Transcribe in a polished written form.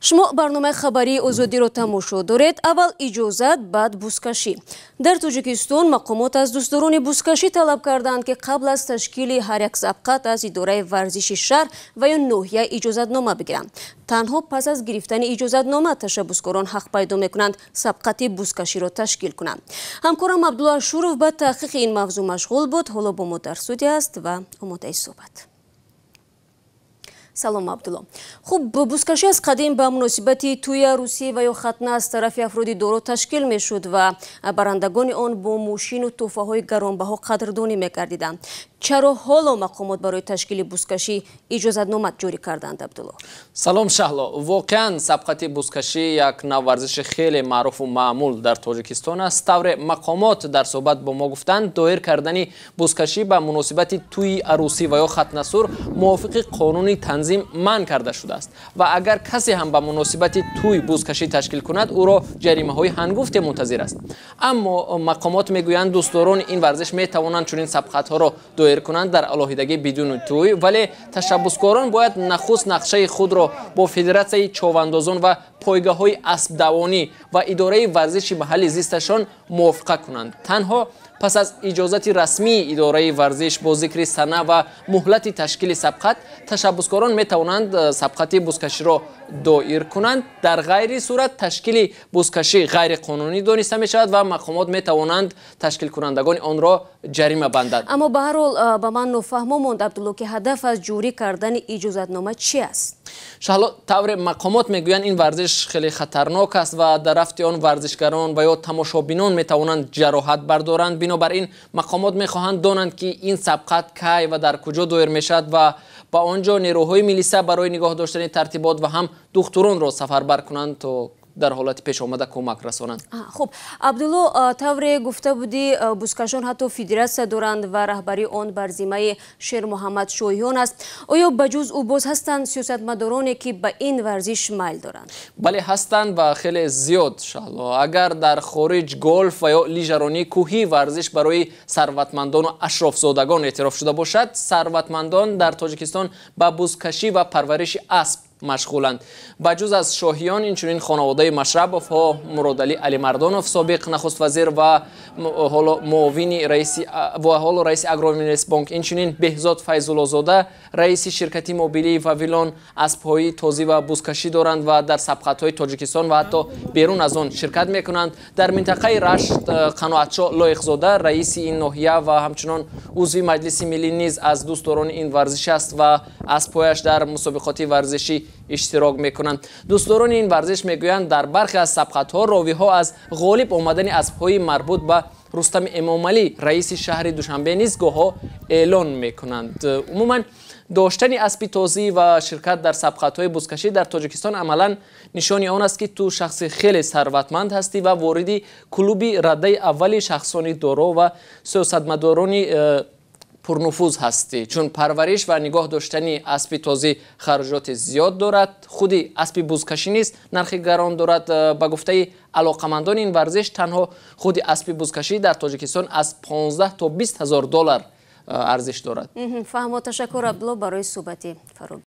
Шумо барномаи хабарии Озодиро тамошо доред. Аввал иҷозат, баъд бузкашӣ. Дар Тоҷикистон мақомот аз дӯстдорони бузкашӣ талаб карданд, ки қабл аз ташкили ҳар як сабқат аз идораи варзиши шаҳр ва ё ноҳия иҷозатнома бигиранд. Танҳо пас аз гирифтани иҷозатнома ташаббускорон ҳақ пайдо мекунанд сабқати бузкаширо ташкил кунанд. Ҳамкорам Абдулло Ашуров ба таҳқиқи ин мавзӯъ машғул буд. Ҳоло бо мо дар студия аст ва омодаи суҳбат. Салом, Абдулло. Хуб, бузкашӣ аз қадим ба муносибати тӯи арӯсӣ ва ё хатна аз тарафи афроди доро ташкил мешуд ва барандагони он бо мошину тӯҳфаҳои гаронбаҳо қадрдонӣ мегардиданд. Чаро ҳоло мақомот барои ташкили бузкашӣ иҷозатнома ҷорӣ карданд, Абдулло? Салом, Шаҳло. Воқеан, сабқати бузкашӣ як нав варзиши хеле маъруфу маъмул дар Тоҷикистон аст. Тавре мақомот дар суҳбат бо мо гуфтанд, доир кардани бузкашӣ ба муносибати тӯи арӯсӣ ва ё хатнасур мувофиқи қонуни танзим манъ карда шудааст ва агар касе ҳам ба муносибати тӯй бузкашӣ ташкил кунад, ӯро ҷаримаҳои ҳангуфте мунтазир аст. Аммо мақомот мегӯянд, дӯстдорони ин варзиш метавонанд чунин сабқатҳоро доир кунанд дар алоҳидагӣ, бидуни тӯй, вале ташаббускорон бояд нахуст нақшаи худро бо Федератсияи човандозон ва пойгаҳои аспдавонӣ ва идораи варзиши маҳалли зисташон мувофиқа кунанд. Танҳо пас аз иҷозати расмии идораи варзиш бо зикри сана ва муҳлати ташкили сабқат ташаббускорон метавонанд сабқати бузкаширо доир кунанд. Дар ғайри сурат ташкили бузкашӣ ғайриқонунӣ дониста мешавад ва мақомот метавонанд ташкилкунандагони онро ҷарима банданд. Аммо ба ҳар ҳол ба ман нофаҳмо монд, Абдулло, ки ҳадаф аз ҷорӣ кардани иҷозатнома чи аст? Шаҳло, тавре мақомот мегӯянд, ин варзиш хеле хатарнок аст ва дар рафти он варзишгарон ва ё тамошобинон метавонанд ҷароҳат бардоранд. Бинобар ин мақомот мехоҳанд донанд, ки ин сабқат кай ва дар куҷо доир мешавад ва ба он ҷо нерӯҳои милиса барои нигоҳ доштани тартибот ва ҳам духтуронро сафарбар кунанд, то дар ҳолати пешомада кӯмак расонанд. Хуб, Абдулло, тавре гуфта будӣ, бузкашон ҳатто федератсия доранд ва раҳбарии он бар зиммаи Шермуҳаммад Шоҳиён аст. Оё ба ҷуз ӯ боз ҳастанд сиёсатмадороне, ки ба ин варзиш майл доранд? Бале, ҳастанд ва хеле зиёд, Шаҳло. Агар дар хориҷ голф ва ё лижаронии кӯҳӣ варзиш барои сарватмандону ашрофзодагон эътироф шуда бошад, сарватмандон дар Тоҷикистон ба бузкашӣ ва парвариши асп машғуланд. Ба ҷуз аз Шоҳиён, инчунин хонаводаи Машрабовҳо, Муродалӣ Алимардонов, собиқ нахуствазир ва ҳоло муовини раиси ва ҳоло раиси Агроинвестбонк, инчунин Беҳзод Файзуллозода, раиси ширкати мобилии Вавилон, аспҳои тозӣ ва бузкашӣ доранд ва дар сабқатҳои Тоҷикистон ва ҳатто берун аз он ширкат мекунанд. Дар минтақаи Рашт Қаноатшо Лоиқзода, раиси ин ноҳия ва ҳамчунон узви Маҷлиси Миллӣ, низ аз дӯстдорони ин варзиш аст ва аспҳояш дар мусобиқоти варзишӣ иштирок мекунанд. Дӯстдорони ин варзиш мегӯянд, дар бархе аз сабқатҳо ровиҳо аз ғолиб омадани аспҳои марбут ба Рустами Эмомалӣ, раиси шаҳри Душанбе, низ гоҳҳо эълон мекунанд. Умуман, доштани аспи тозӣ ва ширкат дар сабқатҳои бузкашӣ дар Тоҷикистон амалан нишони он аст, ки ту шахси хеле сарватманд ҳастӣ ва вориди клуби раддаи аввали шахсони доро ва сиёсатмадорони пурнуфуз ҳастӣ, чун парвариш ва нигоҳ доштани аспи тозӣ хароҷоти зиёд дорад. Худи аспи бузкашӣ низ нархи гарон дорад. Ба гуфтаи алоқамандони ин варзиш, танҳо худи аспи бузкашӣ дар Тоҷикистон аз 15 то 20 ҳазор доллар арзиш дорад. Фаҳмо. Ташаккур, Абдулло, барои суҳбати фарогир.